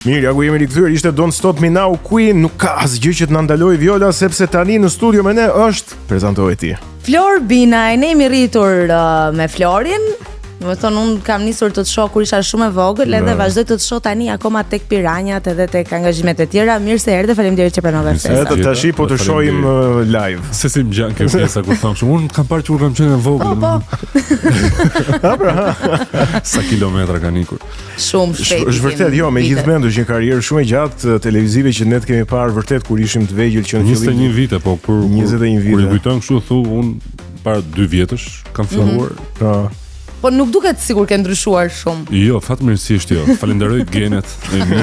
Mirë, ja ku jemi rikthyer, ishte Don't Stop Me Now Queen, nuk ka asgjë që të na ndalojë Viola sepse tani në studio me ne është prezantoje ti. Flor Binaj, ne jemi rritur uh, me Florin. Domethënë unë kam nisur të të shoh kur isha shumë e vogël edhe vazhdoj të të shoh tani akoma tek Piranjat edhe tek angazhimet e tjera. Mirë se erdhe, faleminderit që pranove ftesën. Edhe tashi po të shohim uh, live. Se si më ngjan kjo pjesa kur thon kështu, unë kam parë që kur kam qenë e vogël. Po, po. Ha pra. Sa kilometra kanë ikur. Shumë shpejt. Është vërtet, jo, me gjithë mend është një karrierë shumë e gjatë televizive që ne të kemi parë vërtet kur ishim të vegjël që në fillim. 21 vite, po kur 21 vite. Kur i kujton kështu thu unë para 2 vjetësh kam mhm. filluar. Mm -hmm. Po. Po nuk duket sikur ke ndryshuar shumë. Jo, fatmirësisht jo. Falenderoj genet e mi,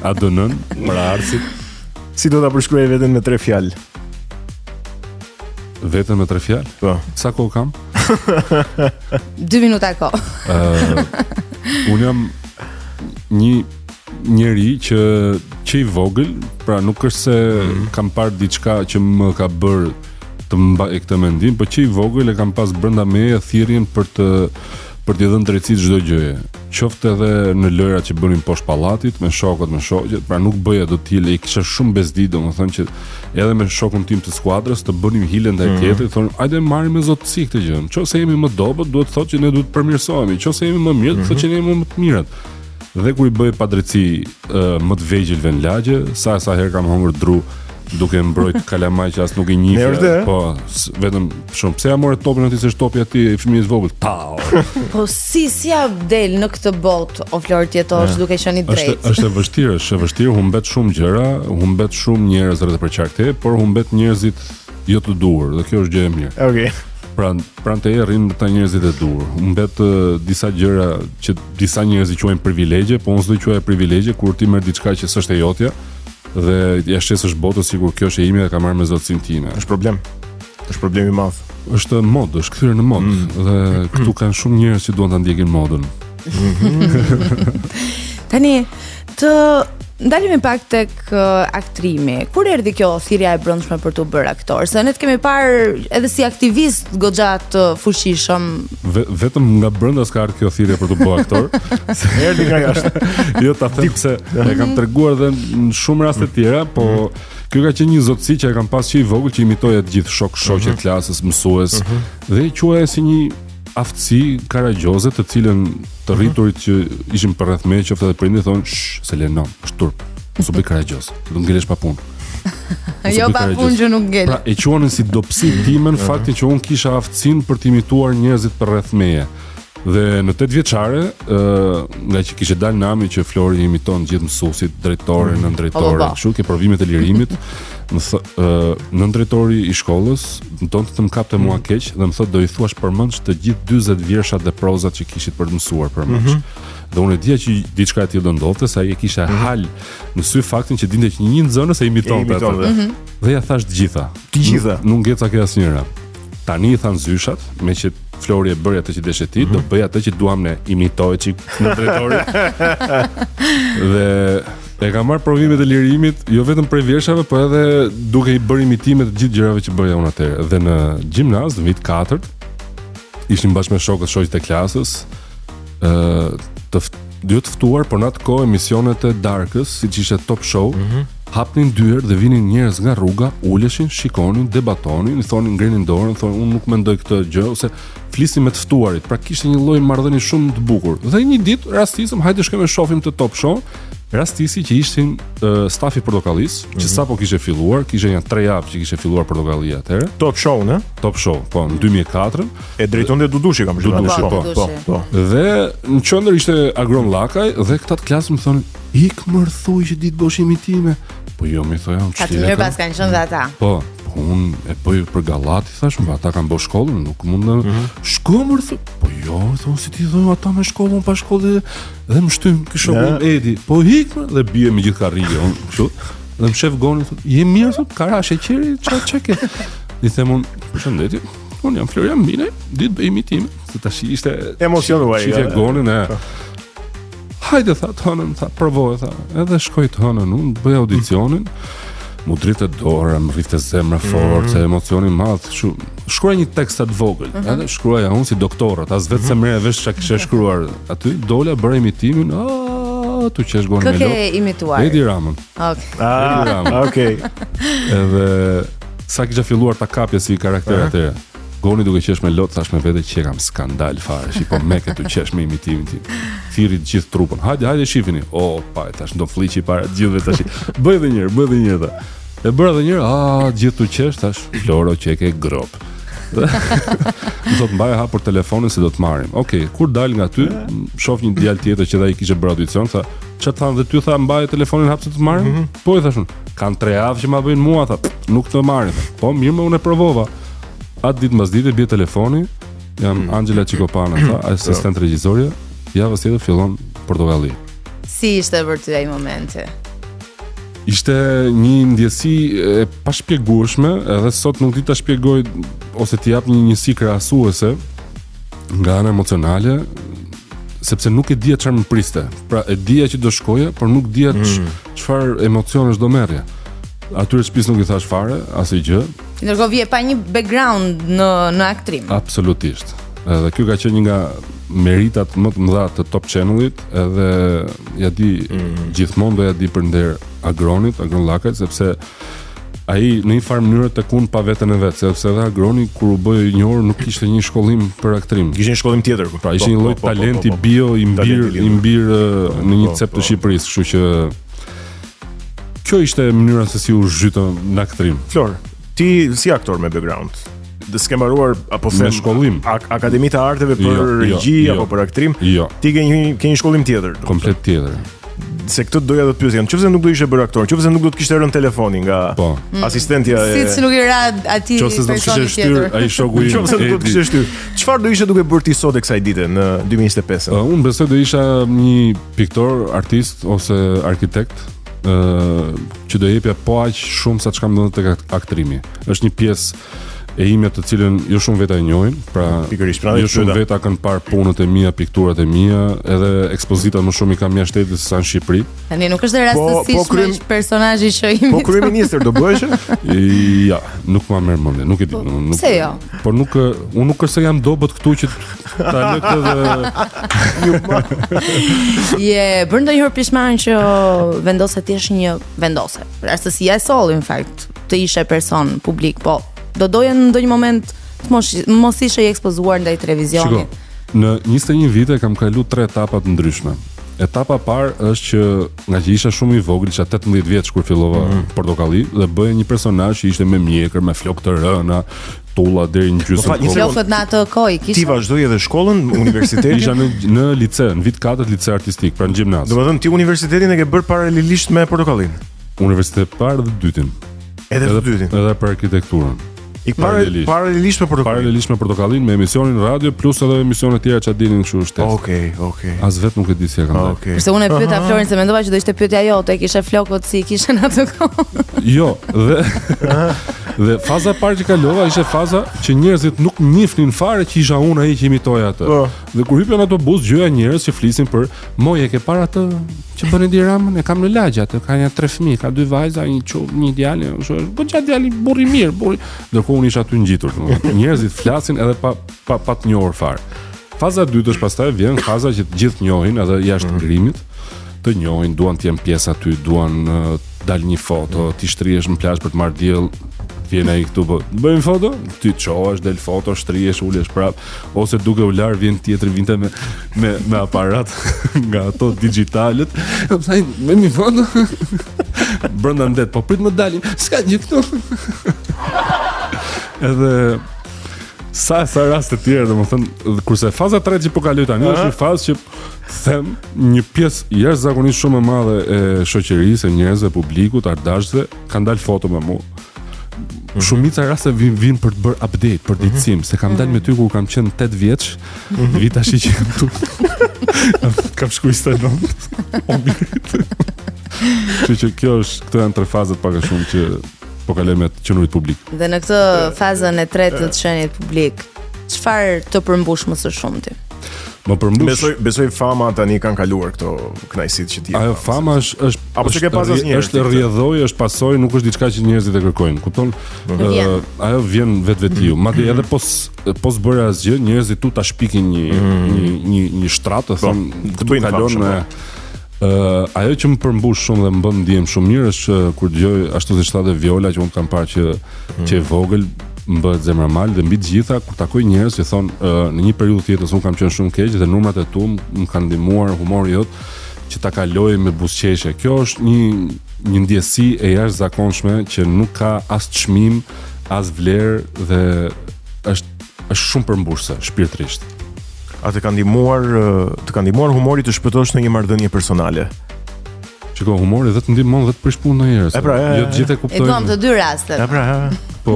ADN-n, paraardhësit. Si do ta përshkruaje veten me tre fjalë? Veten me tre fjalë? Po. Sa kohë kam? 2 minuta kohë. Ëh, uh, unë jam një njeri që që i vogël, pra nuk është se mm -hmm. kam parë diçka që më ka bërë të mbaj këtë mendim, por që i vogël e kam pas brenda meje thirrjen për të për t'i dhënë drejtësi çdo gjëje. Qoftë edhe në lojrat që bënim poshtë pallatit me shokët, me shoqet, pra nuk bëja dot hile, i kisha shumë bezdi, domethënë që edhe me shokun tim të skuadrës të bënim hile ndaj mm -hmm. tjetrit, thonë, "Hajde marrim me zotësi këtë gjë. Nëse jemi më dobët, duhet të thotë që ne duhet të përmirësohemi. Nëse jemi më mirë, mm -hmm. thotë që ne jemi më të mirët." Dhe kur i bëj padrejtësi uh, më të vegjëlve në lagje, sa e sa herë kam hongër dru duke mbrojt kalamaj që as nuk i njihja. Po, vetëm shumë. Pse ja more topin atij se është topi atij i fëmijës vogël? Tau. Po si si ja del në këtë botë o Flor të jetosh duke qenë i drejtë? Është është e vështirë, është e vështirë, humbet shumë gjëra, humbet shumë njerëz rreth e përqark teje, por humbet njerëzit jo të duhur dhe kjo është gjë e mirë. Okej. Okay. Pra, pranë teje rrinë ata njerëzit e duhur. Humbet disa gjëra që disa njerëz i quajnë privilegje, po unë s'do i quaja privilegje kur ti merr diçka që s'është e jotja dhe ja shesësh botës sikur kjo është e imja dhe kam marrë me zotësinë time. Është problem. Është problem i madh. Është modë, është kthyer në modë mm. dhe këtu kanë shumë njerëz që duan ta ndjekin modën. Tani të ndalemi pak tek uh, aktrimi. Kur erdhi kjo thirrja e brendshme për t'u bërë aktor? Se ne të kemi parë edhe si aktivist goxha të fuqishëm. Ve, vetëm nga brenda s'ka ardhur kjo thirrje për t'u bërë aktor. Se erdhi nga jashtë. jo ta them se e kam treguar edhe në shumë raste të tjera, po mm. Kjo ka qenë një zotësi që e kam pas që i vogël që imitoja të gjithë shok, shoqe mm -hmm. klasës, mësues mm -hmm. dhe e quaja si një aftësi karagjoze të cilën të mhm. rriturit që ishin përreth meje, qoftë edhe prindërit thonë, "Shh, se le nam, është turp. Mos u bëj karagjoz, do ngelesh pa punë." Jo pa punë që nuk ngel. Pra e quanin si dobësi timen mhm. faktin që unë kisha aftësinë për të imituar njerëzit përreth meje. Dhe në 8 vjeçare, ë nga që kishte dalë nami që Flori imiton gjithë mësuesit, drejtorin, mm. nëndrejtorin, po, po. kështu ke provimet e lirimit, më thë, ë nëndrejtori i shkollës donte të më kapte mua mm. keq dhe më thotë do i thuash përmendsh të gjithë 40 vjershat dhe prozat që kishit për të mësuar përmendsh. Mm -hmm. Dhe unë e dija që diçka e tillë do ndodhte, se ai e kishte mm -hmm. hal në sy faktin që dinte që një nxënës e imitonte atë. Mm -hmm. Dhe ja thash të gjitha. Të gjitha. Nuk, nuk ngeca ke asnjëra. Tani i thanë zyshat, meqë Flori e bëri atë që deshe ti, mm -hmm. do mhm. bëj atë që duam ne, imitoj çik nëndrejtorin. dhe e kam marrë provimet e lirimit, jo vetëm prej vjershave, po edhe duke i bërë imitime të gjithë gjërave që bëja unë atëherë. Dhe në gjimnaz, në vit 4, ishim bashkë me shokët, shoqet e klasës, ë të jo të ftuar, por në atë kohë emisionet e darkës, siç ishte Top Show, mm -hmm. hapnin dyert dhe vinin njerëz nga rruga, uleshin, shikonin, debatonin, i thonin ngrinin dorën, thonin unë nuk mendoj këtë gjë ose flisnin me të ftuarit. Pra kishte një lloj marrëdhënie shumë të bukur. Dhe një ditë rastisëm, hajde shkojmë e shohim të Top Show. Rastisi që ishin uh, stafi Portokallisë, mm -hmm. që mhm. sapo kishte filluar, kishte nja 3 javë që kishte filluar Portokallia atëherë. Top Show, në? Top Show, po, në 2004. E drejtonte Dudushi kam përshtypjen. Dudushi, po, po, po. Dhe në qendër ishte Agron Llakaj dhe këta të klasës më thonë, "Ik mër thuj që di të bësh imitime." Po jo, më thoja, unë çfarë. Të mirë pas kanë qenë dhe ata. Po, po unë e bëj për gallat, i thash, ata kanë bërë shkollën, nuk mund të mm -hmm. shko mër thuj. Po jo, thonë si ti thonë ata me shkollën pa shkollë dhe më shtyn ky shoku im Edi. Po ik dhe bie me gjithë karrige, unë kështu. Dhe më shef Goni thotë, "Je mirë thotë, ka ra sheqeri, ça ça ke?" I them unë, "Përshëndetje." Unë jam Florian Binaj, di të bëj imitime, se tash ishte emocionuar. Shifja Gonin e po. Hajde tha, të hënën, tha, provoje, tha. Edhe shkoj të hënën unë, bëj audicionin, m'u dridhte dora, më rrihte zemra fort, mm -hmm. emocioni i madh, kështu. Shkruaj një tekst të vogël, mm -hmm. edhe shkruaja unë si doktorët, as vetë mm -hmm. s'e merrja vesh çka kisha shkruar aty, dola bëra imitimin, aaaa. Oh, tu qesh Goni me lot. Kë ke imituar? Edi Ramën. Okej. Ah, Edi Ramën. Okej. Edhe sa kisha filluar ta kapja si karakter uh -huh. atëherë. Goni duke qesh me lot, thash me vete që kam skandal fare, shi po me këtë qesh me imitimin tim. Thirri të gjithë trupën. Hajde, hajde shifini. O, pa, thash do flliqi para të gjithëve tash. Bëj edhe një herë, bëj edhe një herë. Tha. E bëra edhe një herë, a gjithë tu qesh thash, Floro që e ke grop. Më thot mbaje hapur telefonin se do të marrim. Okej, okay, kur dal nga aty, shoh një djalë tjetër që dhe ai kishte bërë audicion, tha, "Çfarë thanë dhe ty tha mbaje telefonin hap se të marrim?" Mm -hmm. Po i thash unë, "Kanë tre javë që ma bëjnë mua, tha, nuk të marrin." Po mirë, më unë e provova. Atë ditë mbas dite bie telefoni, jam mm. Angela Çikopana, tha, asistent regjizorja. Javës tjetër fillon Portokalli. Si ishte për ty ai momenti? Ishte një ndjesi e pashpjegueshme, edhe sot nuk di ta shpjegoj ose t'i jap një njësi krahasuese nga ana emocionale, sepse nuk e dija çfarë më priste. Pra e dija që do shkoja, por nuk dija mm. çfarë mm. emocionesh do merrja. Atyre shtëpisë nuk i thash fare asnjë gjë. Ndërkohë vije pa një background në në aktrim. Absolutisht. Edhe kjo ka qenë një nga meritat më të mëdha të Top Channelit, edhe ja di mm. gjithmonë do ja di për nder Agronit, Agron Llakajt, sepse ai në një farë mënyre tek unë pa veten e vet, sepse edhe Agroni kur u bë i njohur nuk kishte një shkollim për aktrim. Kishte një shkollim tjetër. Po. Pra ishte po, një lloj po, po, talenti po, po, bio i mbir i mbir në një cep të Shqipërisë, kështu që kjo ishte mënyra se si u zhyta në aktrim. Flor, ti si aktor me background, dhe s'ke mbaruar apo them me shkollim ak Akademi të Arteve për jo, jo, regji jo, apo për aktrim. Jo. Ti ke një ke një shkollim tjetër. Komplet tjetër. Se këtë doja të pyesja, nëse nuk do ishe bërë aktor, nëse nuk do të kishte rënë telefoni nga po. mm. asistentja e Siç nuk i ra atij Nëse do të kishte shtyrë ai shoku im. Nëse nuk do të kishte shtyrë. Çfarë do ishe duke bërë ti sot e kësaj dite në 2025? Uh, unë besoj do isha një piktor, artist ose arkitekt, ë uh, që do jepja po aq shumë sa ç'kam dhënë tek aktrimi. Është një pjesë e imja të cilën jo shumë veta e njohin, pra pikërisht pra jo shumë veta kanë parë punët e mia, pikturat e mia, edhe ekspozitat më shumë i kam jashtë shtetit se sa në Shqipëri. Tani nuk është e po, rastësishme po, kryem... personazhi që imiton. Po kryeministër do bëhesh? Ja, nuk ma merr mendja, nuk e di, po, nuk. Pse jo? Po nuk unë nuk është se jam dobët këtu që ta lë këtë dhe Je bërë ndonjëherë pishman që vendose të jesh një vendose. Rastësia e solli në fakt të ishe person publik, po do doje në ndonjë moment të mos mos ishe i ekspozuar ndaj televizionit. Shiko, në 21 vite kam kalu tre etapa të ndryshme. Etapa e parë është që nga që isha shumë i vogël, isha 18 vjeç kur fillova mm -hmm. Portokalli dhe bëja një personazh që ishte me mjekër, me flokë të rëna, tulla deri në gjysmë. Po, flokët në atë kohë i kishe? Ti vazhdoi edhe shkollën, universitetin? Isha në në lice, në vit 4 lice artistik, pra në gjimnaz. Domethënë ti universitetin e ke bërë paralelisht me Portokallin. Universitet parë dhe dytin. Edhe të dytin. Edhe për arkitekturën. I paralelisht, paralelisht me Portokallin. Paralelisht me Portokallin me emisionin radio plus edhe emisione të tjera që dilnin kështu shtesë. Okej, okay, okej. Okay. As vet nuk e di si e kam bërë. Okay. Kurse unë e pyeta Florin se mendova që do ishte pyetja jote, kishe flokët si kishe në atë kohë. Jo, dhe dhe faza e parë që kalova ishte faza që njerëzit nuk njihnin fare që isha unë ai që imitoja atë. Po. Dhe kur hypja në autobus dëgjoja njerëz që flisin për moj e ke parë atë që bën Edi Ramën, e kam në lagje atë, ka një tre fëmijë, ka dy vajza, një çu, një djalë, kështu është. Po çfarë djali burri mirë, burri. Ndërkohë unë isha aty ngjitur, domethënë. Njerëzit flasin edhe pa pa pa të njohur fare. Faza e dytë është pastaj vjen faza që të gjithë njohin edhe jashtë mm -hmm. grimit, të njohin, duan të jenë pjesë aty, duan uh, dal një foto, ti shtrihesh në plazh për të marrë diell, vjen ai këtu po bëjmë foto, ti çohesh, del foto, shtrihesh, ulesh prap, ose duke u lar vjen tjetri vinte me me me aparat nga ato digjitalet. Do të thaj, me mi foto. Brenda në det, po prit më dalin, s'ka gjë këtu. Edhe sa e sa raste të tjera, domethënë, kurse faza e tretë që po kaloj tani është një fazë që them një pjesë jashtëzakonisht shumë e madhe e shoqërisë, e njerëzve, publikut, artdashësve kanë dalë foto me mua. Mhm. Shumica e rasteve vin vin për të bërë update, për mhm. ditësim, se kam dalë me ty kur kam qenë 8 vjeç, mhm. vi tash që jam këtu. kam shku 29. O mirë. Kështu që kjo është, këto janë tre fazat pak a shumë që po kaloj me të qenurit publik. Dhe në këtë fazën e tretë të të qenit publik, çfarë të përmbush më së shumti? Më përmbush. Besoj besoj fama tani kanë kaluar këto kënaqësitë që ti. Ajo fama është është apo s'e ke pas asnjëherë. Është rrjedhojë, është pasojë, nuk është diçka që njerëzit e kërkojnë. Kupton? Mm -hmm. ajo vjen vetvetiu. Mm -hmm. Madje edhe po po s'bëre asgjë, njerëzit tu ta shpikin një mm -hmm. një një një shtrat, të po, thonë, të bëjnë kalon me po. Ë uh, ajo që më përmbush shumë dhe më bën ndihem shumë mirë është kur dëgjoj ashtu siç tha dhe Viola që unë kam parë që mm. që e vogël më bëhet zemra mal dhe mbi të gjitha kur takoj njerëz që thonë uh, në një periudhë të jetës unë kam qenë shumë keq dhe numrat e tu më kanë ndihmuar humori jot që ta kaloj me buzëqeshje. Kjo është një një ndjesi e jashtëzakonshme që nuk ka as çmim, as vlerë dhe është është shumë përmbushëse shpirtërisht. A të ka ndihmuar të ka ndihmuar humori të shpëtosh në një marrëdhënie personale? Shiko, humori dhe të ndihmon dhe të prish punë ndonjëherë. E pra, e, jo të gjithë e kuptojnë. E duam të dy rastet. E pra, e. Po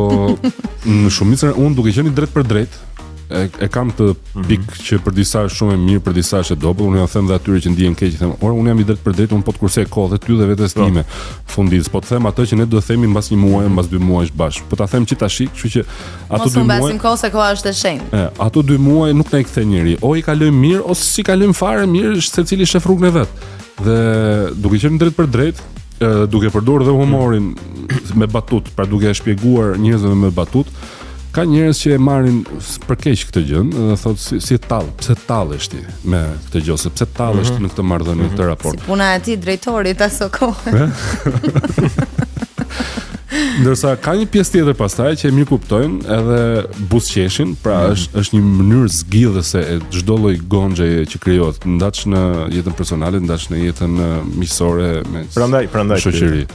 në shumicën unë duke qenë i drejtpërdrejtë, e, e kam të mhm. pikë mm -hmm. që për disa është shumë e mirë, për disa është e dobët. Unë ja them dhe atyre që ndihen keq, them, "Ore, unë jam i drejtpërdrejtë, unë po të kursej kohë dhe ty dhe vetes po. time." Fundit, po të them atë që ne do të themi mbas një muaji, mbas dy muajsh bashkë. Po ta them që tash, kështu që Ato dy muaj. Mos humbasim kohë se koha është e shenjtë. E, ato dy muaj nuk na i kthen njeri. O i kalojmë mirë ose s'i kalojmë fare mirë, secili shef rrugën e vet. Dhe duke qenë drejtpërdrejt, duke përdorur dhe humorin me batut, pra duke e shpjeguar njerëzve me batut, ka njerëz që e marrin për keq këtë gjë dhe thotë si, si tall, pse tallesh ti me këtë gjë ose pse tallesh ti mm -hmm. në këtë marrëdhënie, në këtë mhm. raport. Si puna e atij drejtorit aso kohe. Ndërsa ka një pjesë tjetër pastaj që e mirëkuptojnë edhe buzëqeshin, pra mm. është është një mënyrë zgjidhëse e çdo lloj gonxheje që krijohet, ndaç në jetën personale, ndaç në jetën miqësore me prandaj prandaj shoqëri.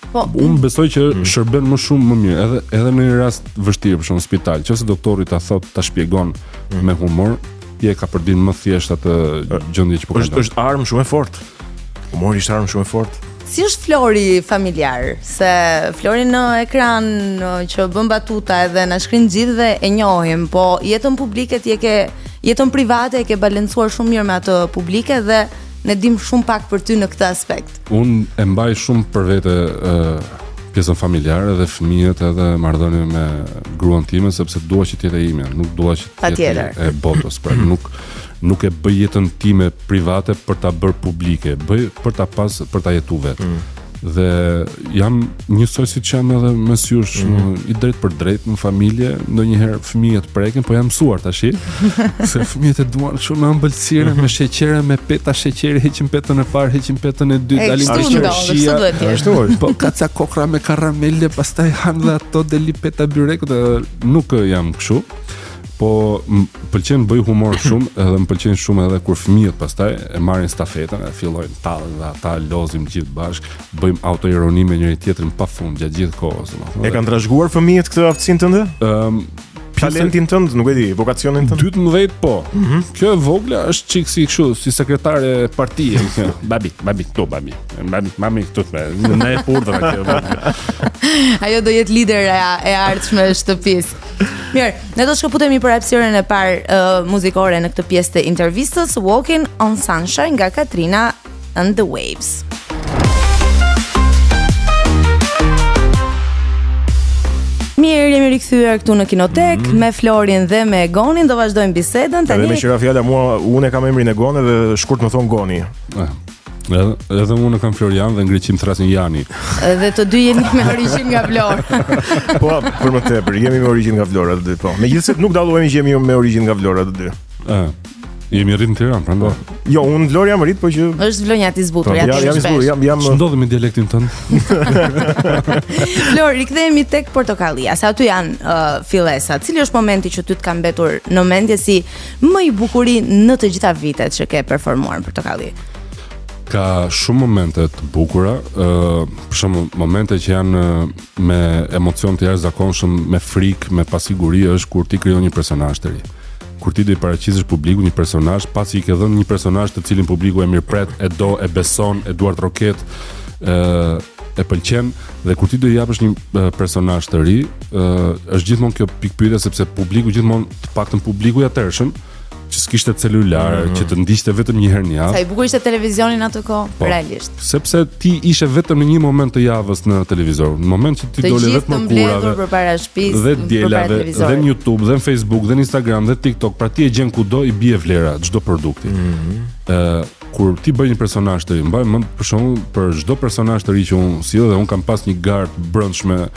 Po, unë besoj që mm. shërben më shumë më mirë, edhe edhe në një rast vështirë për shembull në spital, nëse doktori ta thotë, ta shpjegon mm. me humor, ti e kapërdin më thjesht atë gjendje që po kalon. Është është armë shumë e fortë. Humori është armë shumë e fortë. Si është Flori familjar? Se Flori në ekran që bën batuta edhe na shkrin gjithëve e njohim, po jetën publike ti e ke jetën private e ke balancuar shumë mirë me atë publike dhe ne dim shumë pak për ty në këtë aspekt. Unë e mbaj shumë për vete ë pjesën familjare dhe fëmijët edhe marrëdhënien me gruan time sepse dua që të jetë e imja, nuk dua që të jetë e botës, pra nuk nuk e bëj jetën time private për ta bërë publike, bëj për ta pas për ta jetu vetë. Mm. Dhe jam njësoj siç jam edhe mes jush, mm -hmm. i drejtpërdrejtë në familje, ndonjëherë fëmijët preken, po jam mësuar tash. se fëmijët e duan shumë me ëmbëlsirë, me sheqer, me peta sheqeri, heqim petën e parë, heqim petën e dytë, dalim te qershia. Ashtu është. Po ka ca kokrra me karamele, pastaj han dhe ato deli peta byrekut, nuk jam kështu. Po më pëlqen bëj humor shumë edhe më pëlqen shumë edhe kur fëmijët pastaj e marrin stafetën e fillojnë tallen dhe ata lozim gjithë bashkë, bëjmë autoironi me njëri tjetrin pafund gjatë gjithë kohës, domethënë. E kanë trashëguar fëmijët këtë aftësinë tënde? Ëm um, talentin tënd, nuk e di, vokacionin tënd. 12 po. Mm -hmm. Kjo e vogla është çik si kështu, si sekretare partie. babi, babi, këtu babi. Babi, mami këtu. Na e urdhra kjo. Ajo do jetë liderja e ardhshme e shtëpisë. Mirë, ne do të shkëputemi për hapësirën e parë uh, muzikore në këtë pjesë të intervistës Walking on Sunshine nga Katrina and the Waves. Mirë, jemi rikthyer këtu në Kinotek mm -hmm. me Florin dhe me Egonin, do vazhdojmë bisedën tani. Edhe meqë ra fjala mua, unë e kam emrin Egon edhe shkurt më thonë Goni. Eh. Edhe edhe unë kam Florian dhe në Greqi më thrasin Jani. Edhe të dy jeni me origjinë nga Vlora. po, për më tepër, jemi me origjinë nga Vlora të dy, po. Megjithëse nuk dallohemi që jemi me origjinë nga Vlora të dy. Ë. Jemi rrit në Tiranë, prandaj. Po. Jo, unë në Vlorë jam rrit, po që është vlonjat i zbutur, po, ja, jam i zbutur, jam jam Ç'ndodhi me dialektin tënd? Flor, rikthehemi tek Portokallia, se aty janë uh, fillesat. Cili është momenti që ty të ka mbetur në mendje si më i bukuri në të gjitha vitet që ke performuar në Portokalli? Ka shumë momente të bukura, ë uh, për shembull momente që janë me emocion të jashtëzakonshëm, me frikë, me pasiguri është kur ti krijon një personazh të ri. Kur ti do i paraqisësh publikut një personazh, pasi i ke dhënë një personazh të cilin publiku e mirëpret, e do, e beson, e duartroket, ë e pëlqen dhe kur ti do i japësh një personazh të ri, ë është gjithmonë kjo pikëpyetje sepse publiku gjithmonë të paktën publiku i atëhershëm që s'kishte celular, mm -hmm. që të ndiqte vetëm një herë në javë. Sa i bukur ishte televizioni në atë kohë, po, realisht. Sepse ti ishe vetëm në një moment të javës në televizor. Në moment që ti dole vetëm të mërkurave, përpara shtëpisë, dhe dielave, dhe në YouTube, dhe në Facebook, dhe në Instagram, dhe TikTok, pra ti e gjen kudo i bie vlera çdo produkti. Mm -hmm. Ë kur ti bën një personazh të ri, mbaj mend për shembull për çdo personazh të ri që unë sill dhe unë kam pas një garë të brendshme.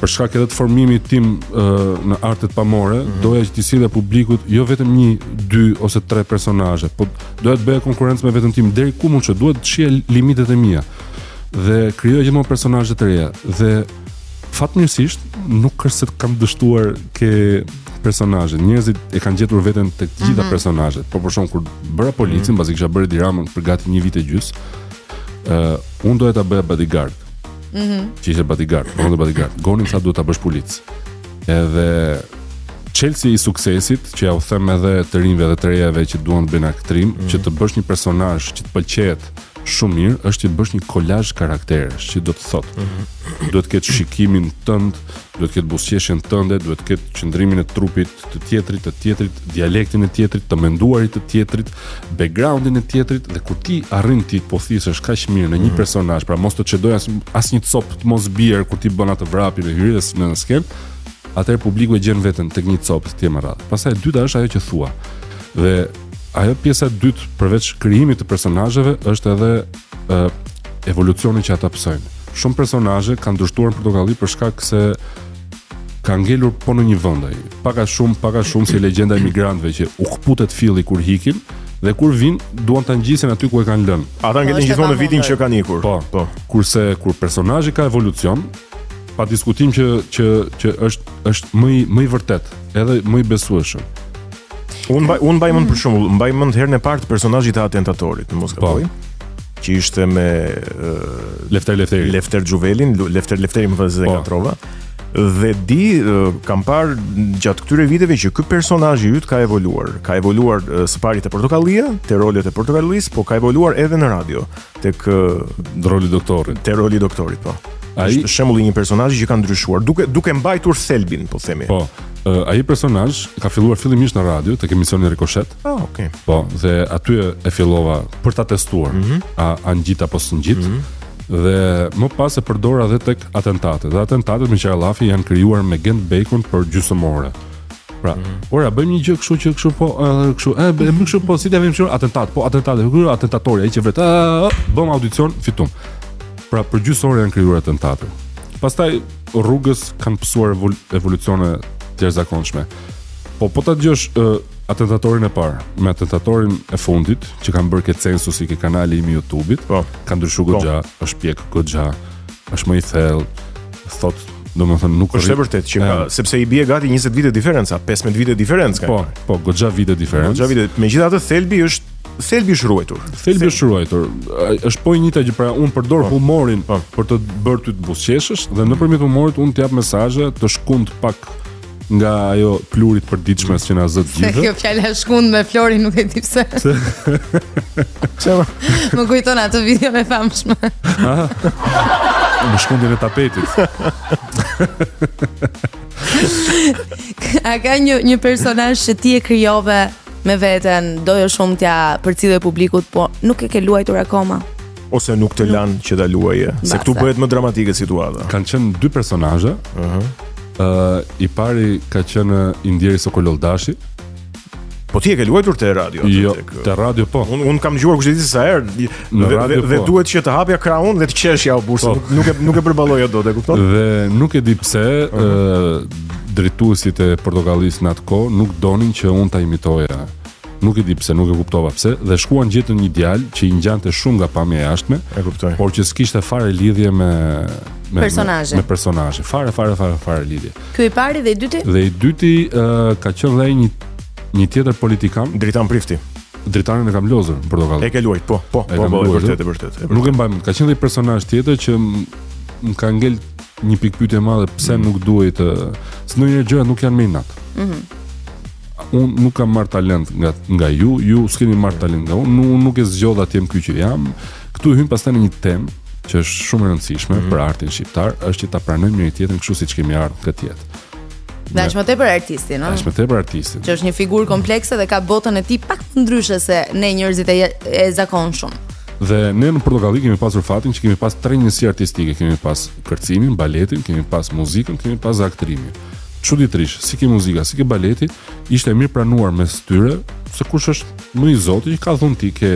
Për shkak edhe të formimit tim uh, në artet pamore, mm -hmm. doja që t'i sillja publikut jo vetëm një, dy ose tre personazhe, po doja të bëja konkurrencë me veten tim deri ku mund të duhet të shihja limitet e mia. Dhe krijoja gjithmonë personazhe të reja dhe fatmirësisht nuk është se kam dështuar ke personazhet. Njerëzit e kanë gjetur veten tek të gjitha mm -hmm. personazhet. Po për shembull kur bëra policin, mm -hmm. pasi kisha bërë Edi Ramën për gati një vit e gjys, ë uh, unë doja ta bëja bodyguard. Mm -hmm. Që ishte bodyguard, po unë bodyguard. Goni më tha duhet ta bësh polic. Edhe çelësi i suksesit, që ja u them edhe të rinjve dhe të rejave që duan të bëjnë aktrim, mm -hmm. që të bësh një personazh që të pëlqehet shumë mirë, është që të bësh një kolazh karakteresh, që do të thotë. Mm -hmm. Duhet të ketë shikimin tënd, duhet të ketë buzëqeshjen tënde, duhet të ketë qëndrimin e trupit të tjetrit, të tjetrit, dialektin e tjetrit, të menduarit të tjetrit, backgroundin e tjetrit dhe kur ti arrin t'i pothisësh kaq mirë në një mm. personazh, pra mos të çedojë as asnjë copë të mos bjerë kur ti bën atë vrapin e hyrjes në skenë, atëherë publiku e gjen veten tek një copë të tjerë me radhë. Pastaj e dyta është ajo që thua. Dhe ajo pjesa e dytë përveç krijimit të personazheve është edhe ë evolucioni që ata pësojnë. Shumë personazhe kanë dështuar në Portokalli për shkak se ka ngelur po në një vend ai. Pak a shumë, pak a shumë si legjenda e emigrantëve që u kputet filli kur ikin dhe kur vijnë duan ta ngjisin aty ku e kanë lënë. Ata po, ngelen gjithmonë në vitin që kanë ikur. Po. po. Kurse kur personazhi ka evolucion, pa diskutim që që që është është më i më i vërtetë, edhe më i besueshëm. Unë mbaj unë mbaj mend për shembull, mbaj mend herën e parë të personazhit të atentatorit, në mos po. gaboj. Që ishte me uh, Lefter Lefteri. Lefter Xhuvelin, Lefter Lefteri më fal se e po. ngatrova. Dhe di kam parë gjatë këtyre viteve që ky personazh i yt ka evoluar. Ka evoluar së pari te Portokallia, te rolet e Portokallisë, po ka evoluar edhe në radio, tek roli i doktorit. Te roli i doktorit, po. Ai është shembulli i një personazhi që ka ndryshuar, duke duke mbajtur thelbin, po themi. Po. Ai personazh ka filluar fillimisht në radio tek emisioni Rikoshet. Ah, okay. Po, dhe aty e fillova për ta testuar. Mm -hmm. A a ngjit apo s'ngjit. Mm -hmm. Dhe më pas e përdora edhe tek atentatet. Dhe atentatet meqë ra llafi janë krijuar me Gent Bejkun për gjysmë ore. Pra, mm -hmm. ora bëjmë një gjë kështu që kështu po, edhe kështu, e bëjmë kështu po, si t'ia vëmë kështu atentat, po atentat, kështu atentatori ai që vret, bëm audicion, fitum. Pra për gjysmë ore janë krijuar atentatet. Pastaj rrugës kanë pësuar evol evolucione të jashtëzakonshme. Po po ta dëgjosh uh, atentatorin e parë me atentatorin e fundit që kanë bërë ke censusi ke kanali im i YouTube-it, po. ka ndryshuar po. goxha, është pjek goxha, është më i thellë, thot, domethënë nuk është e vërtetë që ka, sepse i bie gati 20 vite diferencë, 15 vite diferencë ka. Po, po, goxha vite diferencë. Goxha vite. Megjithatë thelbi është thelbi është ruajtur. Thelbi është ruajtur. Është po e njëjta gjë, pra unë përdor po. humorin po. për të bërë ty të buzëqeshësh dhe nëpërmjet humorit unë të jap mesazhe të shkund pak nga ajo pluhuri i përditshmes që na zë të gjithëve. Kjo fjala shkund me Florin nuk e di pse. Pse? Më kujton atë video e famshme. Në shkundjen e tapetit. A ka një një personazh që ti e krijove me veten, doje shumë t'ia përcillje publikut, po nuk e ke luajtur akoma. Ose nuk të lanë që ta luaje, se këtu bëhet më dramatike situata. Kanë qenë dy personazhe. Ëh. Uh -huh. uh, i pari ka qenë i ndjeri Sokol Olldashi. Po ti e ke luajtur te radio atë jo, tek te radio po. Unë un kam dëgjuar kush e di se sa herë në dhe, radio, dhe, po. duhet që të hapja krahun dhe të qeshja o burrë, po. nuk, nuk e nuk e përballoja dot, e kupton? Dhe nuk e di pse uh -huh. ë drejtuesit e Portokallisë në atë kohë nuk donin që unë ta imitoja. Nuk e di pse, nuk e kuptova pse dhe shkuan gjetën një djalë që i ngjante shumë nga pamja e jashtme, e kuptoj. Por që s'kishte fare lidhje me me personazhin. Me, me personazhin. Fare fare fare fare lidhje. Ky i pari dhe i dyti? Dhe i dyti uh, ka qenë dhe një një tjetër politikan, Dritan Prifti. Dritanin e kam lozur në Portokalli. E ke luajt, po, po, po, po, e vërtetë, e vërtetë. Nuk e mbaj mend, ka qenë dhe një personazh tjetër që më ka ngel një pikëpyetje e madhe pse mm. nuk duhej të se ndonjëherë gjërat nuk janë me inat. Mhm. Mm unë nuk kam marr talent nga nga ju, ju s'keni marr talent nga unë, unë nuk e zgjodha të jem ky që jam. Këtu hym pastaj në një temë që është shumë e rëndësishme mm -hmm. për artin shqiptar, është që ta pranojmë njëri tjetrin kështu siç kemi ardhur në këtë jetë. Dhe aq më tepër artistin, no? Aq më tepër artistin. Që është një figurë komplekse dhe ka botën e tij pak më ndryshe se ne njerëzit e, e zakonshëm. Dhe ne në Portokalli kemi pasur fatin që kemi pas tre njësi artistike, kemi pas kërcimin, baletin, kemi pas muzikën, kemi pas aktrimin. Çuditërisht, si ke muzika, si ke baleti, ishte e mirë pranuar mes tyre se kush është më i zoti që ka dhunti ke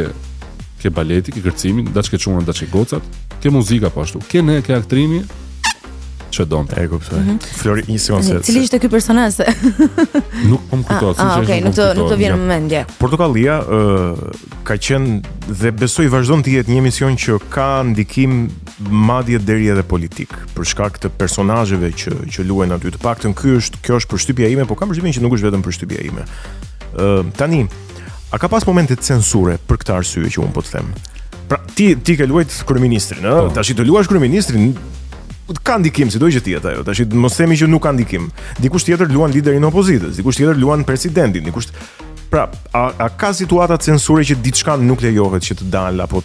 ke baleti, ke kërcimin, daç ke çunat, daç ke gocat, ke muzika po ashtu. Ke ne, ke aktrimi. Ç'e donte. E kuptoj. Mm -hmm. Flori, një sekondë se. Cili ishte ky personazh? nuk po më kujtohet, ah, ah, okay, nuk të nuk të vjen në mendje. Portokallia ë uh, ka qenë dhe besoj vazhdon të jetë një emision që ka ndikim madje deri edhe politik, për shkak të personazheve që që luajnë aty. Të paktën ky është kjo është përshtypja ime, por kam përshtypjen që nuk është vetëm përshtypja ime. Ë uh, tani a ka pas momente censure për këtë arsye që un po të them? Pra ti ti ke luajt kryeministrin, ë? Po. Tash të luash kryeministrin ka ndikim sido që të jetë ajo. Tash mos themi që nuk ka ndikim. Dikush tjetër luan liderin e opozitës, dikush tjetër luan presidentin, dikush Pra, a, a ka situata censure që diçka nuk lejohet që të dalë apo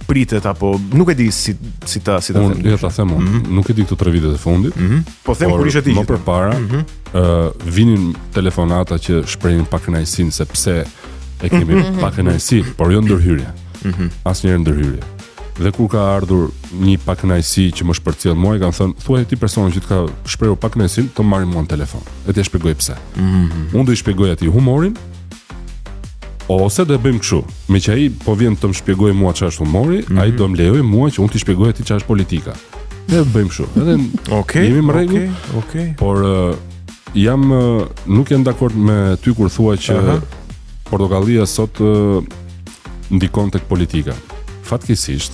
pritet apo nuk e di si si ta si ta them. Unë ja ta them unë, mm -hmm. nuk e di këto tre vitet e fundit. Mm -hmm. Po them kur ishe ti. Më përpara, mm -hmm. uh, vinin telefonata që shprehin pakënaqësinë sepse e kemi mm -hmm. pakënaqësi, por jo ndërhyrje. Mm -hmm. Asnjëherë ndërhyrje. Dhe kur ka ardhur një pakënaqësi që më është përcjell mua, i kam thënë, thuaj atij personi që të ka shprehur pakënaqësinë, të marrë mua në telefon. E t'ia shpjegoj pse. Mm -hmm. Unë do i shpjegoj atij humorin, ose do e bëjmë kështu. Meqë ai po vjen të më shpjegojë mua çfarë është humori, mm -hmm. ai do më lejojë mua që unë t'i shpjegoj atij çfarë është politika. Ne bëjmë kështu. Edhe okay, jemi në rregull. Okej, okay. Por uh, jam uh, nuk jam dakord me ty kur thua që uh -huh. Portokallia sot uh, ndikon tek politika. Fatkeqësisht,